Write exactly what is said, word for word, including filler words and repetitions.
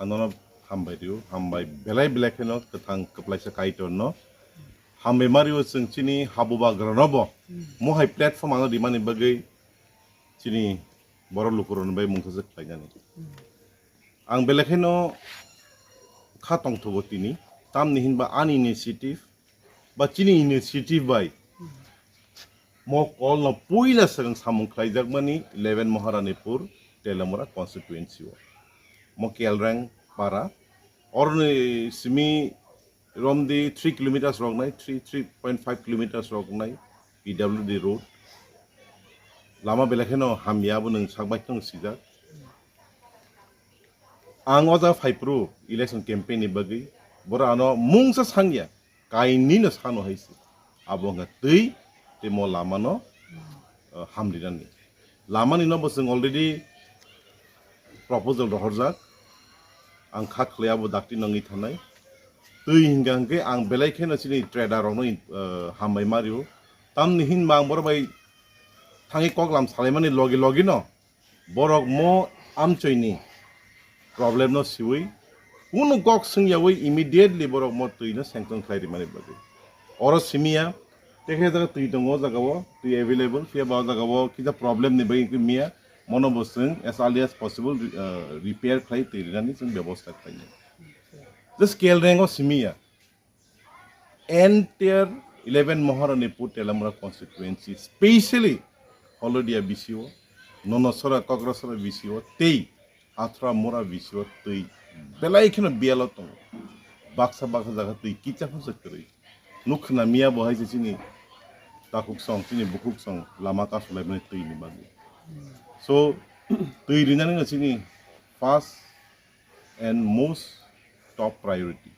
Nono hambai rio, hambai belai belai kheno kwthang kwplaisa Kaitorno. Hambai mario chwng chini habubagranobo mohai platform ano rimani bagwi chini borok lukurokni bai mungsa se khlainani. Ang belai kheno kha tongthogo tini, tamni hinba ani initiative ba chini initiative bai mo call no puila swkang samung khlaijakmani eleven Maharanipur Telamura constituency o. Mo Kelreng para, oroni simi romdi three kilometers roknai, three, three point five kilometers roknai P W D road. Lama belai kheno hamya, abo nwng sakbai kheno sijak. Ang o jaga phaiphuru election campaign ni bagwi, boro ano mungsa sangya, kainwi no sano hai se. Abo wngkha twi tei mo lama no, uh, hamrinani. Lama ni no bo chwng already proposal rohorjak, ang kha khlai abo dakti nangwi thanai. Twi hingka hingke ang belai kheno chini trader rokno, uh, hambai mario. Tamni hinba ang borok bai thangwi koklam salaimani logi logi no borok mo amchoini problem no siwi kunu kok swngyawi immediately borok mo twi no sanction khlai rimani bagwi. Oro simiya, tekhe jaga twi tongo, o jaga o twi available, phiya ba o jaga o kisa problem ni bagwi wngkhe miya, mono bo chwng as early as possible, uh, repair khlai twi rinani chwng bebosta khlainai. Just Kelreng o simiya. Entire eleven Maharanipur Telamura constituency, specially Holodia B C O, Nonosora, Kokrasora B C O, tei Athra Mura B C O twi belai kheno biyalo tongo. Baksa baksa jaga twi kicha phano se kwrwi. Nuk khna miya bo hai se chini takhuk song, chini bukhuk song lama kasulaimani twi ni bagwi. So, twi rinani no chini first and most top priority.